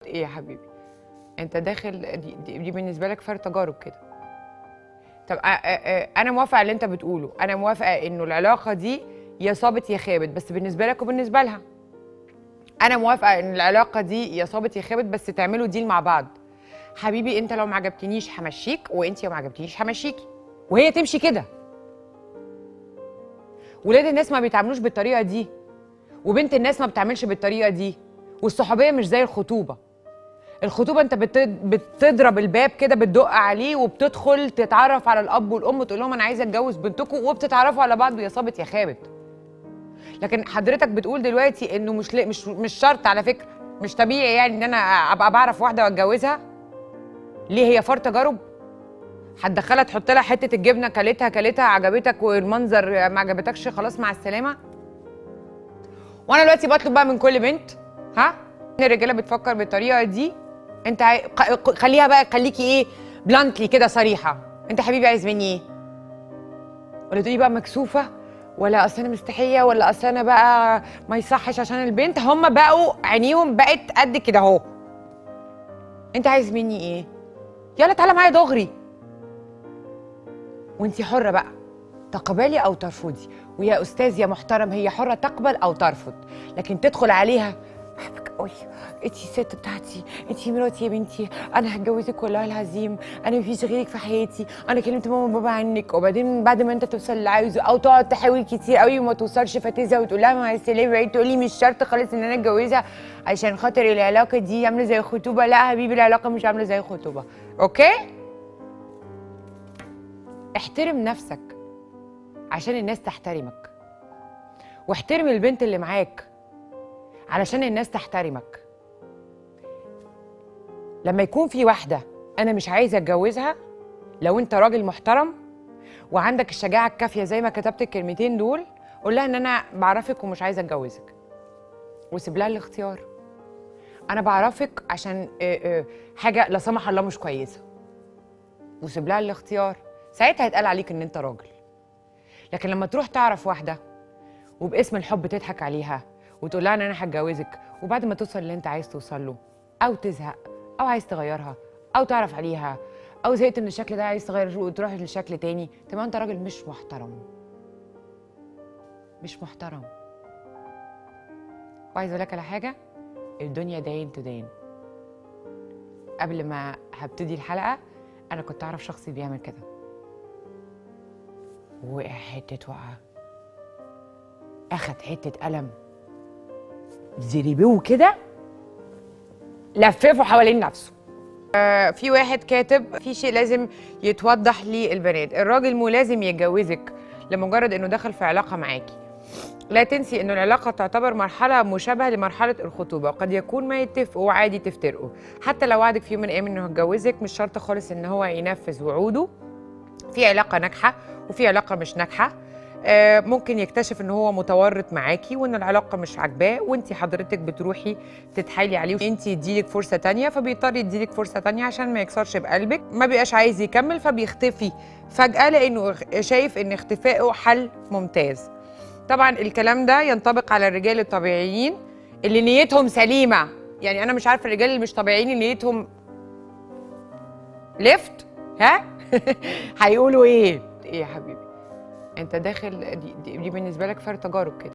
ايه يا حبيبي؟ انت داخل دي بالنسبة لك فار تجارب كده. طب انا موافقة على اللي انت بتقوله، انا موافقة انه العلاقة دي يا صابت يا خابت، بس بالنسبة لك وبالنسبة لها. انا موافقة ان العلاقة دي يا صابت يا خابت، بس تعملوا deal مع بعض. حبيبي انت لو ما عجبتنيش همشيك، وانت لو ما عجبتنيش همشيكي، وهي تمشي كده. ولاد الناس ما بيتعاملوش بالطريقة دي، وبنت الناس ما بتعملش بالطريقة دي، والصحوبيه مش زي الخطوبة. الخطوبة انت بتضرب الباب كده، بتدق عليه وبتدخل تتعرف على الاب والام وتقول لهم انا عايزه اتجوز بنتكم، وبتتعرفوا على بعض ويا صابت يا خابت. لكن حضرتك بتقول دلوقتي انه مش شرط، على فكرة مش طبيعي يعني ان انا ابقى بعرف واحدة واتجوزها. ليه؟ هي فار تجارب؟ هتدخلها تحط لها حتة الجبنة، كلتها كلتها عجبتك والمنظر ما عجبتكش، خلاص مع السلامة. وانا دلوقتي بطلب بقى من كل بنت، ها، ان الرجالة بتفكر بالطريقة دي، انت خليها بقى، خليكي ايه bluntly كده صريحه، انت حبيبي عايز مني ايه؟ ولا تقولي بقى مكسوفه، ولا اصل انا مستحيه، ولا اصل انا بقى ما يصحش عشان البنت. هم بقوا عينيهم بقت قد كده اهو، انت عايز مني ايه؟ يلا تعالى معايا دغري. وانتي حره بقى تقبلي او ترفضي، ويا استاذ يا محترم هي حره تقبل او ترفض، لكن تدخل عليها بحبك قوي، انتي الست بتاعتي، انتي مراتي يا بنتي، انا هتجوزك والله العظيم، انا مفيش غيرك في حياتي، انا كلمت ماما وبابا عنك. وبعدين بعد ما انت توصل اللي عايزه، او تقعد تحاول كتير قوي وما توصلش فتزهق وتقول لها مع السلامة، تقولي مش شرط خالص ان انا اتجوزها عشان خاطر العلاقة دي عامله زي خطوبه. لا يا حبيبي، العلاقة مش عامله زي خطوبه. okay؟ احترم نفسك عشان الناس تحترمك، واحترم البنت اللي معاك علشان الناس تحترمك. لما يكون في واحدة أنا مش عايزة أتجوزها، لو أنت راجل محترم وعندك الشجاعة الكافية زي ما كتبت الكلمتين دول، قول لها إن أنا بعرفك ومش عايزة أتجوزك، وسيب لها الاختيار. أنا بعرفك عشان حاجة لا سمح الله مش كويسة، وسيب لها الاختيار. ساعتها هيتقال عليك إن أنت راجل. لكن لما تروح تعرف واحدة وباسم الحب تضحك عليها وتقول لها ان انا هتجوزك، وبعد ما توصل اللي انت عايز توصل له، او تزهق، او عايز تغيرها، او تعرف عليها، او زهقت من الشكل ده عايز تغير وتروح لشكل تاني، تبقى انت راجل مش محترم. مش محترم. وعايز اقول لك على حاجة، الدنيا داين تدين. قبل ما هبتدي الحلقة انا كنت اعرف شخص بيعمل كده، وقع حتة وقعه، اخد حتة قلم زريبوه كده لففه حوالين نفسه. في واحد كاتب في شيء لازم يتوضح للبنات، الراجل مو لازم يتجوزك لمجرد انه دخل في علاقة معاكي. لا تنسي انه العلاقة تعتبر مرحلة مشابهة لمرحلة الخطوبة، وقد يكون ما يتفقوا عادي تفترقوا. حتى لو وعدك في يوم من الايام انه هيتجوزك، مش شرط خالص ان هو ينفذ وعوده. في علاقة ناجحة وفي علاقة مش ناجحة. ممكن يكتشف ان هو متورط معاكي وان العلاقة مش عاجباه، وانت حضرتك بتروحي تتحايلي عليه وانت يديلك فرصة تانية، فبيضطر يديلك فرصة تانية عشان ما يكسرش بقلبك. ما بيبقاش عايز يكمل فبيختفي فجاة لانه شايف ان اختفائه حل ممتاز. طبعا الكلام ده ينطبق على الرجال الطبيعيين اللي نيتهم سليمة، يعني انا مش عارفه الرجال اللي مش طبيعيين اللي نيتهم لفت، ها هيقولوا ايه؟ ايه يا حبيبي؟ انت داخل دي بالنسبة لك فار تجارب كده.